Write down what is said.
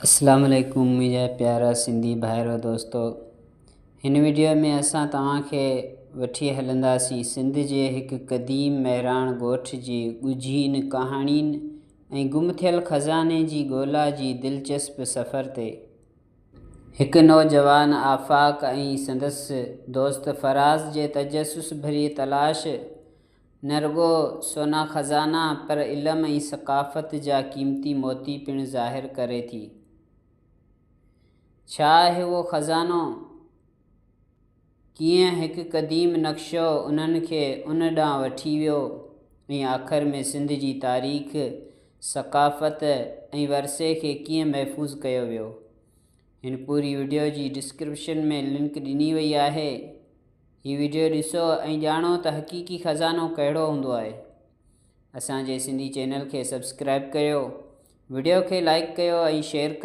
اسلام عليڪم منهنجا پيارا سنڌي ڀائرو دوستو هن وڊيو ۾ اسان توهان کي وٺي هلنداسين سنڌ جي هڪ قديم مهراڻ ڳوٺ جي ڳجهين ڪهاڻين ۽ گم ٿيل خزاني جي ڳولا جي دلچسپ سفر تي. هڪ نوجوان آفاق ۽ سندس دوست فراز جي تجسس ڀري تلاش نه رڳو سونا خزانا پر علم ۽ ثقافت جا قيمتي موتي پڻ ظاهر ڪري ٿي. ڇا آهي اهو خزانو؟ ڪيئن هڪ قديم نقشو انهن کي ان ڏانهن وٺي ويو ۽ آخر ۾ سنڌ جي تاريخ، ثقافت ۽ ورثي کي ڪيئن محفوظ ڪيو ويو؟ هن پوري وڊيو جي ڊسڪرپشن ۾ لنڪ ڏني وئي آهي. هي وڊيو ڏسو ۽ ڄاڻو ته حقيقي خزانو ڪهڙو هوندو آهي. اسان جي سنڌي چينل کي سبسڪرائب ڪريو، وڊيو کي لائيڪ ڪيو ۽ شيئر ڪريو.